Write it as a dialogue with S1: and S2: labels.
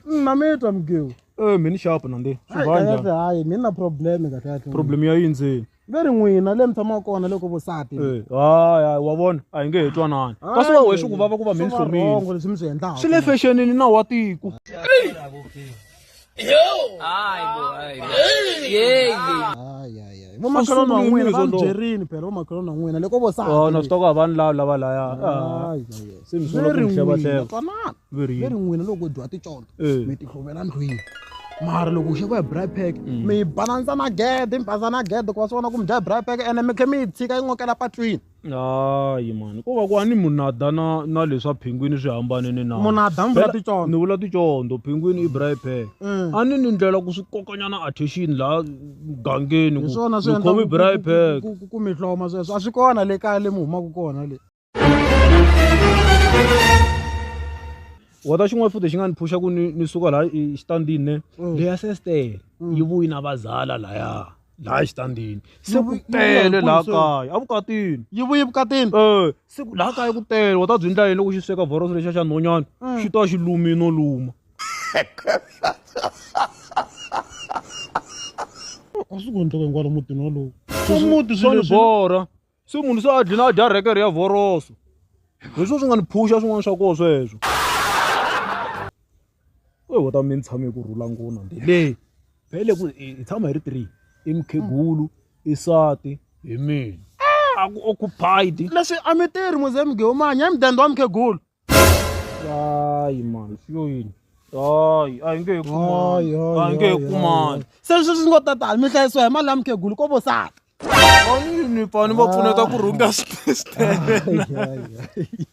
S1: Na mi twa mgewu.
S2: Eh mi ni xapu na ndi. Swi va njhani?
S1: Hayi mi na problem kahle kahle.
S2: Problem ya yini ndzeni?
S1: Ve ri n'wina le mi tshamaka kona loko vosati.
S2: Eh, hayi hayi wa vona a hi nge he twanani. Kasi wa wexe ku vava ku va mi ni hlomile.
S1: Wrong leswi mi swi endlaka.
S2: Swi le fexenini nawu wa tiko.
S1: Hayi hayi hayi. Vomakhelwani wa n'wina va mi byerini phela vomakhelwani wa n'wina loko vosati.
S2: Oh, na swi tiva ku a va ni lavi lava laya.
S1: Hayi hayi.
S2: Se mi sungula ku mi hleva-hleva.
S1: Twanana.
S2: Ve ri
S1: Ve
S2: yini?
S1: ri n'wina loko u dyiwa ticondzo
S2: Eh.
S1: mi ti hluvela ndlwini. Mara loko u xaviwa hi braai pack mi yi balansa na gede mi basa na gede ku va swi vona ku mi dya hi braai pack ene mi tlhe mi yi tshika yi n'okela patwini.
S2: Hayi mani ko va ku a ni munada na na leswa phingwini swi hambanene na
S1: Munada mi vula
S2: Phela,
S1: ticondzo.
S2: ni vula ticondzo phingwini i braai pack a ni ni ndlela ku swi kokanyana attention laha mugangeni
S1: Hi
S2: ku
S1: swona swi
S2: ni
S1: endlaku
S2: khomi
S1: ku-
S2: braai
S1: ku-
S2: pack
S1: ku- ku- ku mi hloma sweswo a swi kona le kaya le mi humaka kona le.
S2: Wa ta xin'wana futhi xi nga ni phusha ku ni ni suka laha xitandini ne leya sestere yi vuyi na vazala laya laha xitandini se ku
S1: Yi vuya hi
S2: tele laha
S1: kwihi se?
S2: kaya evukatini
S1: Yi vuye evukatini.
S2: Eh, se ku laha kaya ku tele wa ta byi ndla yini loko xi sweka vhoroso lexiya xa nhonyana xi ta xi lumi no luma
S1: A swi ku endleka hinkwalo mutini walowo. Swa muti
S2: swa
S1: swilo
S2: ni
S1: leswi.
S2: borha se munhu se a dlina a dya rhekere ya vhoroso hi swo swi nga ni phusha swin'wana swa koho sweswo we wa ta mi ni tshame hi ku rhula ngona ndi le phele ku hi tshama hi ri 3 i mukhegulu i sati hi mina a ku occupied
S1: Leswi a mi tirhi muze mgewu manya i mudende wa mukhegulu.
S2: Hayi mani swi yo yini hayi a hi nge he kumani a hi nge he kumani
S1: Se sweswi swi ngo tatana mi hlayisiwa hi mali ya mukhegulu ko vosati.
S2: A ni ni pfa ni va pfuneta ku rhunga switele.
S1: Hayi hayi.